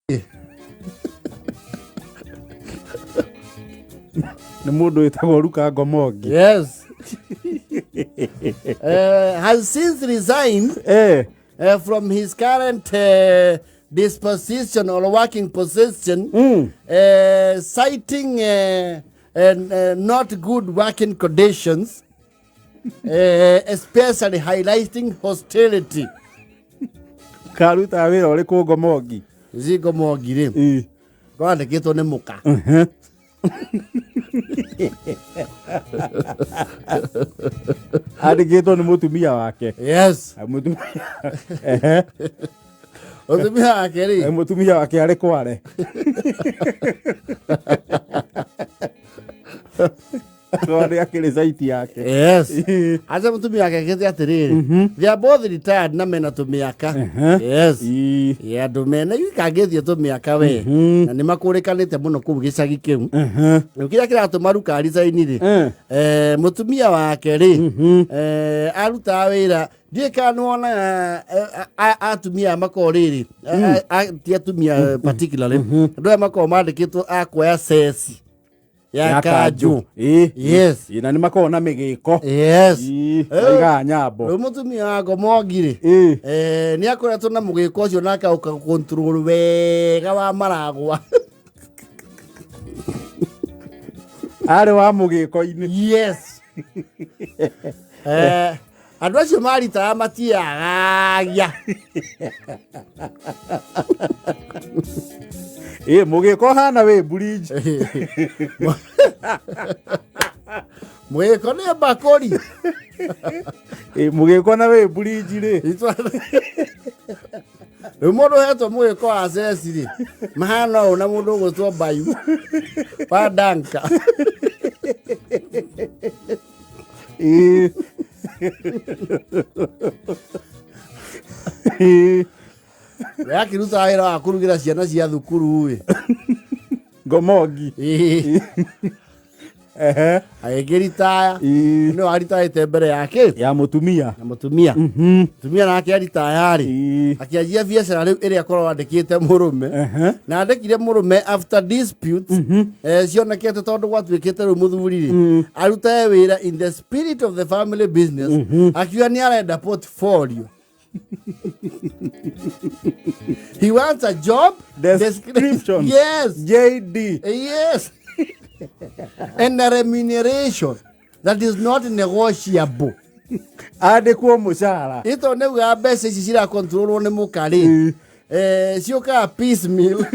Nĩ mũndũ wĩtagwo Ruka Ngomongi. Yes. Has since resigned from his current disposition or working position, citing and, not good working conditions, especially highlighting hostility. Karutaga wĩra ũrĩkũ Ngomongi? Zingo Mongi rĩ, kwandĩkĩtwo nĩ mũka. Andĩkĩtwo nĩ mũtumia wake. Yes. Ah, mũtumia. Ehe. Mũtumia wake rĩ. Mũtumia wake arĩ kware. Nĩ akĩrĩ saiti yake. Yes. Aca mũtumia wake akĩte atĩrĩrĩ, they are both retired na mena tũmĩaka. Yes. Yeah, andũ mena ikangĩthiĩ tũmĩaka we na nĩ makũrĩkanĩte mũno kũu gĩcagi kĩu. Rĩu kĩrĩa kĩratũma Ruka resign rĩ, mũtumia wake rĩ, arutaga wĩra ndiũĩ kana nĩ wonaga atumia aya makoragwo rĩrĩ ti atumia particularly, andũ aya makoragwo mandĩkĩtwo a kuoya ceci ya kanjũ. Ĩĩ. Yes. Ĩĩ, na nĩ makoragwo na mĩgĩko. Yes. Ĩĩ, maigaga nyambo. Rĩu mũtumia wa Ngomongi rĩ, nĩ akoretwo na mũgĩko ũcio na akaũka control wega wa maragwa. Arĩ wa mũgĩko-inĩ. Yes. Andũ acio maritaga matiagagia. Ĩ mũgĩko hana wĩ bridge. Mũgĩko nĩ mbakũri. Ĩ mũgĩko na wĩ bridge rĩ. Rĩu mũndũ ũhetwo mũgĩko wa ceci rĩ, mahana ũũ na mũndũ ũgwĩtwo mbayu wa danka. Ĩ. Ĩ. We akĩrutaga wĩra wa kũrugĩra ciana cia thukuru ĩ. Ngomongi. Ĩ. Ehe. Agĩkĩritaya. Ĩ. Nĩ waritayĩte mbere yake. Ya mũtumia. Na mũtumia. Mũtumia nake aritaya rĩ. Ĩ. Akĩanjia biacara rĩu ĩrĩa akorwo andĩkĩte mũrũme. Ehe. Na andĩkire mũrũme after disputes cionekete tondũ gwatuĩkĩte rĩu mũthuri rĩ arutage wĩra in the spirit of the family business, akiuga nĩ arenda portfolio. He wants a job description. Yes. JD. Yes. And a remuneration that is not negotiable. Andĩkwo mũcara. Ito nĩ uga mbeca ici cirakontrolwo nĩ mũka rĩ, ciũkaga piecemeal.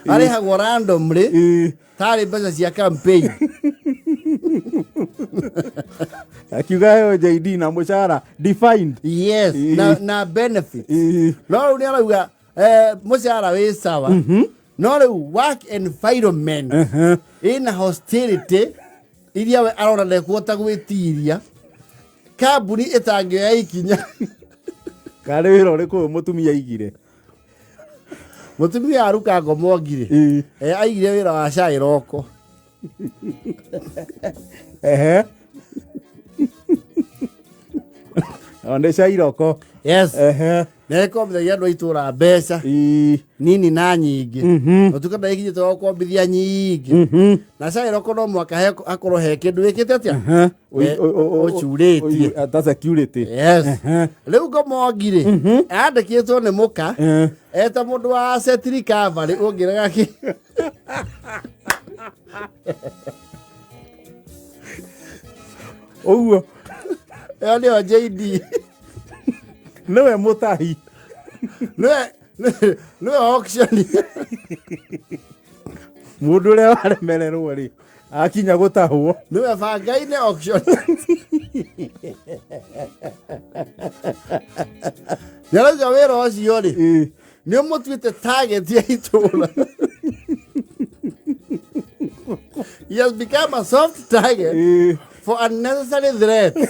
Arĩhagwo randomly tarĩ mbeca cia campaign. Akiuga heo JD na mũcara defined. Yes, na benefits. No rĩu nĩ arauga mũcara wĩ sawa, no rĩu work environment ĩna hostility iria we arona ndekuhota gwĩtiria kambuni ĩtangĩoya ikinya. Karĩ wĩra ũrĩkũ ũyũ mũtumia aigire? Mũtumia aruka Ngomongi rĩ, aigire wĩra wa cairoko. Ehe. O nĩ cairoko. Yes. Ehe. Nĩkombithagia andũ a itũũra mbeca nini na nyingĩ. Ũtuka ndaikinyĩte wa gũkombithia nyingĩ na cairoko no mwaka hakorwo he kĩndũ wĩkĩte atĩa. Ũcurĩtie. Ta security. Yes. Rĩu Ngomongi rĩ, andĩkĩtwo nĩ mũka eta mũndũ wa asset recovery ũngĩrega kĩ. Ũguo. Ĩyo nĩyo JD. Nĩwe mũtahi. Nĩwe auction. Mũndũ ũrĩa waremererwo rĩ akinya gũtahwo. Nĩwe bangaine auction. Nĩarauga wĩra ũcio rĩ nĩ ũmũtuĩte target ya itũũra. He has become a soft target for unnecessary threats.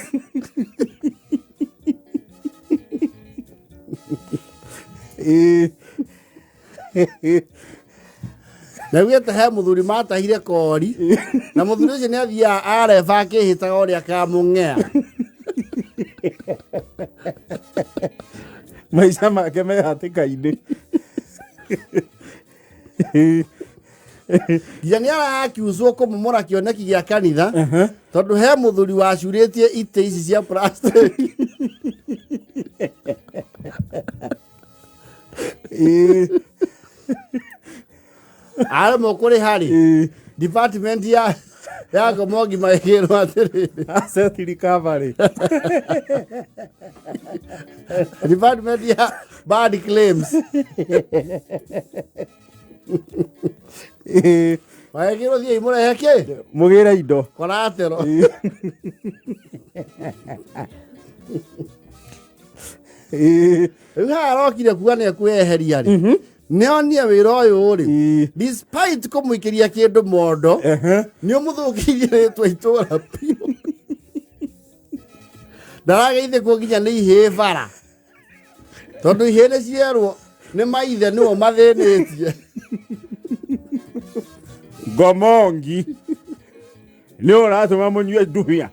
Naugĩte he mũthuri matahire kori na mũthuri ũcio nĩ athiaga areba akĩhĩtaga ũrĩa akamũng'ea. Maica make me hatĩka-inĩ. Nginya nĩ arakiucwo kũmomora kĩoneki gĩa kanitha tondũ he mũthuri wacurĩtie itĩ ici cia plastic. Aremwo kũrĩha rĩ, department ya Ngomongi magĩkĩrwo atĩrĩrĩ, Asset recovery. Department ya bad claims. Magĩkĩrwo thiĩi mũrehe kĩ Mũgĩre indo. Collateral. Rĩu haha arokire kuga nĩ ekweheria rĩ, nĩonie wĩra ũyũ rĩ, despite kũmũikĩria kĩndũ mondo, nĩ ũmũthũkĩirie rĩtwa itũra biũ. Ndarageithĩkwo nginya nĩ ihĩĩ bara, tondũ ihĩĩ nĩ cierwo nĩ maithe nĩo mathĩnĩtie. Ngomongi nĩ ũratũma mũnyue nduhia.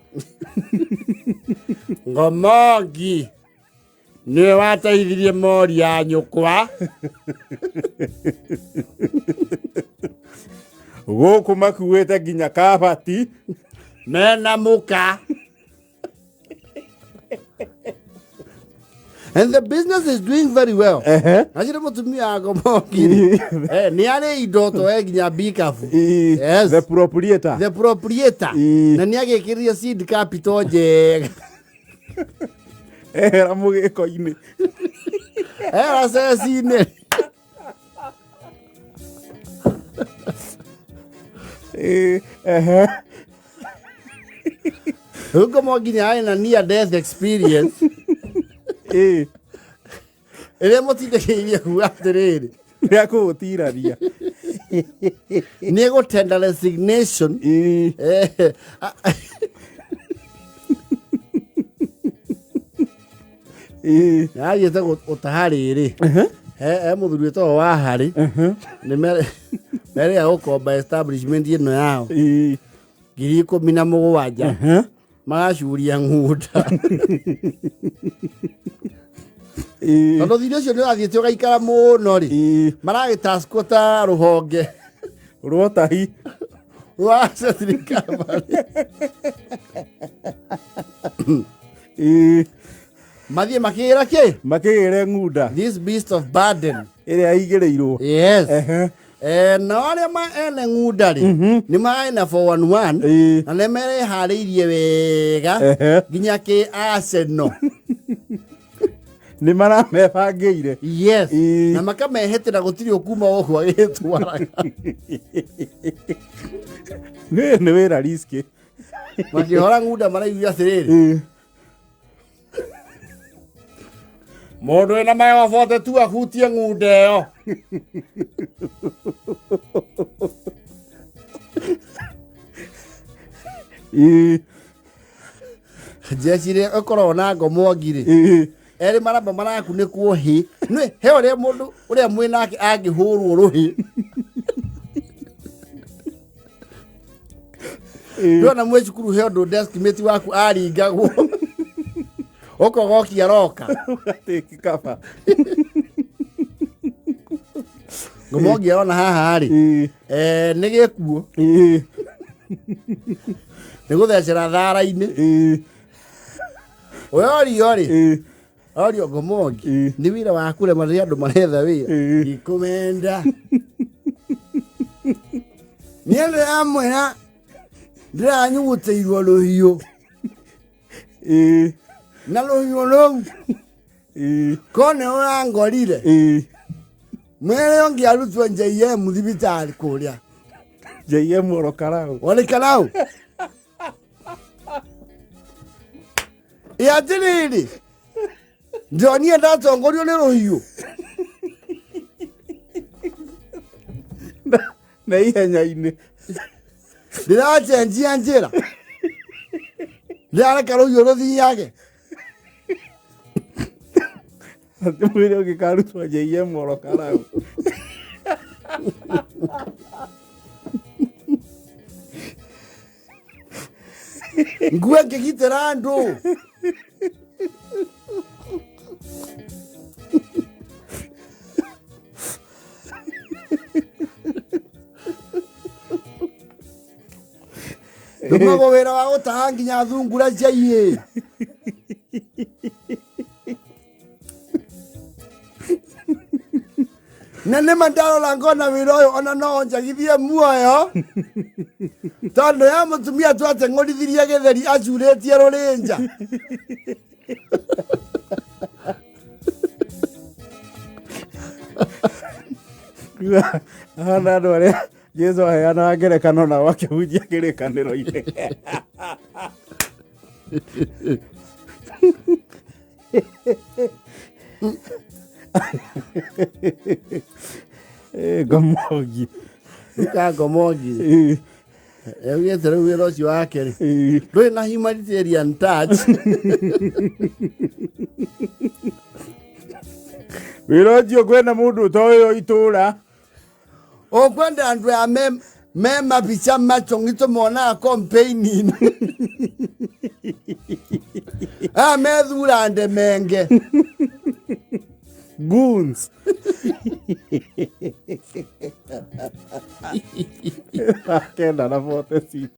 Ngomongi nĩwe wateithirie mori ya nyũkwa. Gũkũ makuĩte nginya kabati. Mena mũka. And the business is doing very well. Nachire mũtumia wa Ngomongi nĩ arĩ indo to e nginya bikabu. Yes. The proprietor. The proprietor. Na nĩ agĩkĩrire seed capital njega. Ehera mũgĩko-inĩ. Era ceci-inĩ. Ehe. Rĩu Ngomongi nĩ arĩ na near death experience ĩrĩa mũtindĩkĩirie kuga atĩrĩrĩ, Nĩ akũgũtirania. Nĩ egũtenda resignation. Athiĩte gũtaha rĩrĩ, he mũthuri wĩtagwo wa harĩ nĩ merĩga gũkomba establishment ĩno yao 17,000, magacuria ng'unda tondũ thirĩ ũcio nĩ ũrathiĩte ũgaikara mũno rĩ, maragĩtaskwo ta rũhonge rwotahi rwa asset recovery. Mathiĩ makĩgĩra kĩ? Makĩgĩre ng'unda. This beast of burden ĩrĩa ĩigĩrĩirwo. Yes. Nao arĩa ma ene ng'unda rĩ, nĩ mararĩ na 411 na nĩ mereharĩirie wega nginya kĩ Arsenal. Nĩ maramebangĩire. Yes. Na makamehetera gũtirĩ ũkuma ũguo agĩtwaraga. Nĩ wĩra riski. Makĩhora ng'unda maraigua atĩrĩrĩ, mũndũ wĩna magego 42 ahutie ng'unda ĩyo. Njeci rĩ ĩkoragwo na Ngomongi rĩ, erĩ maramba marakunĩkwo hĩ nĩ he ũrĩa mũndũ ũrĩa mwĩ nake angĩhũrwo rũhĩ. Ndona mwĩ cukuru he ũndũ deskmate waku aringagwo ũkogokia roka. Ũgatĩki kaba. Ngomongi arona haha rĩ, nĩ gĩkuũ, nĩ gũthecera thara-inĩ. Orio rĩ, orio Ngomongi, nĩ wĩra wa kũrema rĩrĩa andũ maretha wĩra. Ndikũmenda niĩ, ndĩramwĩra ndĩranyugutĩirwo rũhiũ na rũhiũ rũu ko nĩ ũrangorire mwĩrĩ ũngĩ arutwo JM thibitarĩ kũrĩa. JM Orokarau. Orokarau. Ĩ atĩrĩrĩ, ndĩronire ndatongorio nĩ rũhiũ. Na ihenya-inĩ. Ndĩracenjia njĩra, ndĩrareka rũhiũ rũthiage. Atĩ mwĩrĩ ũngĩkarutwo JM Orokarau. Ngue ngĩgitĩra andũ. Ndumagwo wĩra wa gũtaha nginya thungura cia ihĩĩ. Na nĩma ndarora ngona wĩra ũyũ ona no njagithie muoyo, tondũ ya mũtumia twateng'ũrithirie gĩtheri acurĩtie rũrĩnja. Ahana andũ arĩa Jesu aheanaga ngerekano nao akĩhunjia kĩrĩkanĩro-inĩ. Eh, Ngomogi. Ka Ngomogi augĩte rĩu wĩra ũcio wake rĩ, ndũrĩ na humanitarian touch. Wĩra ũcio kwĩna mũndũ ũtoĩo itũra. Ũkwenda andũ aya me mabica macong'i tũmonaga campaign-inĩ, aya methura ndemenge. Goons. 946.